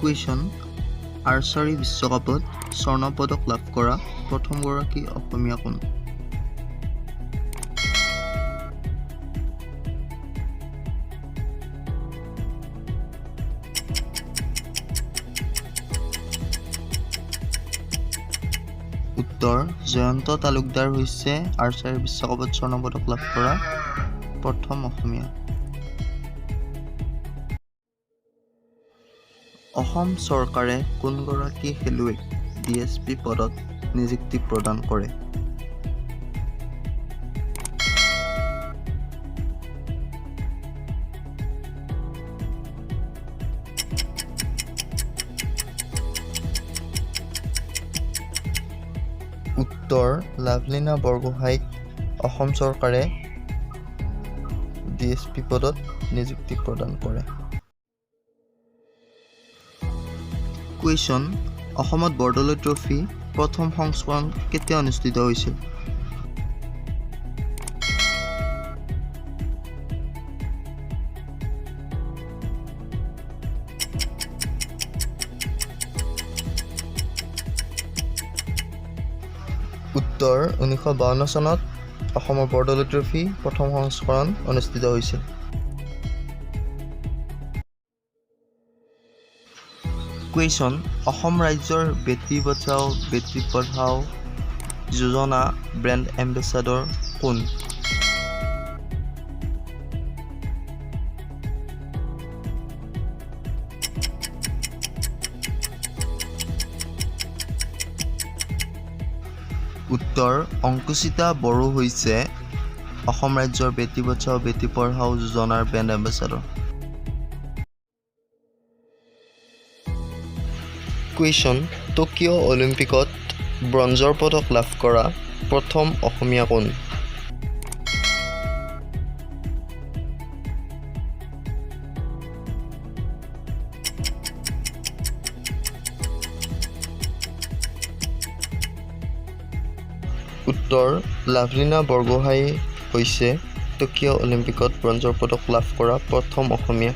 Question, archery বিশ্বকাপত স্বৰ্ণ পদক লাভ কৰা প্ৰথমগৰাকী অসমীয়া কোন? উত্তৰ, জয়ন্ত তালুকদাৰ হৈছে আৰ্চাৰী বিশ্বকাপত স্বৰ্ণ পদক লাভ কৰা প্ৰথম অসমীয়া। অসম চৰকাৰে কোনগৰাকী খেলুৱৈক ডি.এছ.পি. পদত নিযুক্তি প্ৰদান কৰে? উত্তৰ, লাভলীনা বৰগোহাঁইক অসম চৰকাৰে ডি.এছ.পি. পদত নিযুক্তি প্ৰদান কৰে। কুৱেশ্যন, অসমত বৰদলৈ ট্ৰফী প্ৰথম সংস্কৰণ কেতিয়া অনুষ্ঠিত হৈছিল? উত্তৰ, 1952 চনত অসমৰ বৰদলৈ ট্ৰফী প্ৰথম সংস্কৰণ অনুষ্ঠিত হৈছিল। কুৱেশ্যন, অসম ৰাজ্যৰ বেটী বচাও বেটী পঢ়াও যোজনা ব্ৰেণ্ড এম্বেচাদৰ কোন? উত্তৰ, অংকুচিতা বড়ো হৈছে অসম ৰাজ্যৰ বেটী বচাও বেটী পঢ়াও যোজনাৰ ব্ৰেণ্ড এম্বেচাদৰ। কুৱেশ্যন, টকিঅ' অলিম্পিকত ব্ৰঞ্জৰ পদক লাভ কৰা প্ৰথম অসমীয়া কোন? উত্তৰ, লাভলীনা বৰগোহাঁই হৈছে টকিঅ' অলিম্পিকত ব্ৰঞ্জৰ পদক লাভ কৰা প্ৰথম অসমীয়া।